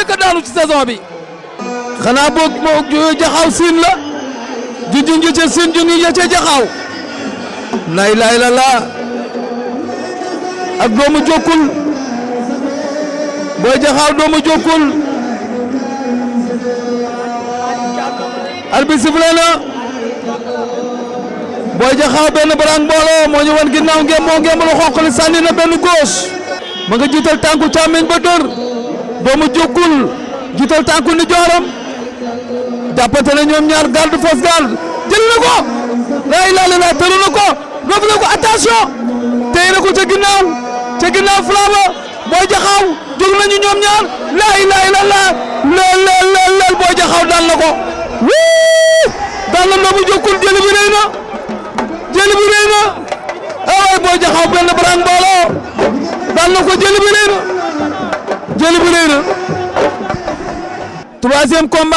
njëkk a daanu ci saison bi xanaa boog moo jaxaw siin la junjun ju ca siin junjun ja ca jaxaw nay lay la ak doomu jokkul Boy Jaxaw doomu jokkul arbitre sifflé na Boy Jaxaw benn barang mbooloo moo ñu wan ginnaaw ngeen moo ngeen lu xonq li sànni na benn gauche ma nga jiital tànku càmmeñ ba dër doomu jokkul jiital tànku ni jooram jàppante na ñoom ñaar garde fausse garde jël na ko lay la tëru na ko rof na ko attention téye na ko ca ginnaaw Flama Boy Jaxaw jóg nañu ñoom ñaar lay leel Boy Jaxaw daan na ko daan na doomu jokkul jël bi rëy na ay Boy Jaxaw benn barang mbooloo daan na ko jël bi rëy na troisième combat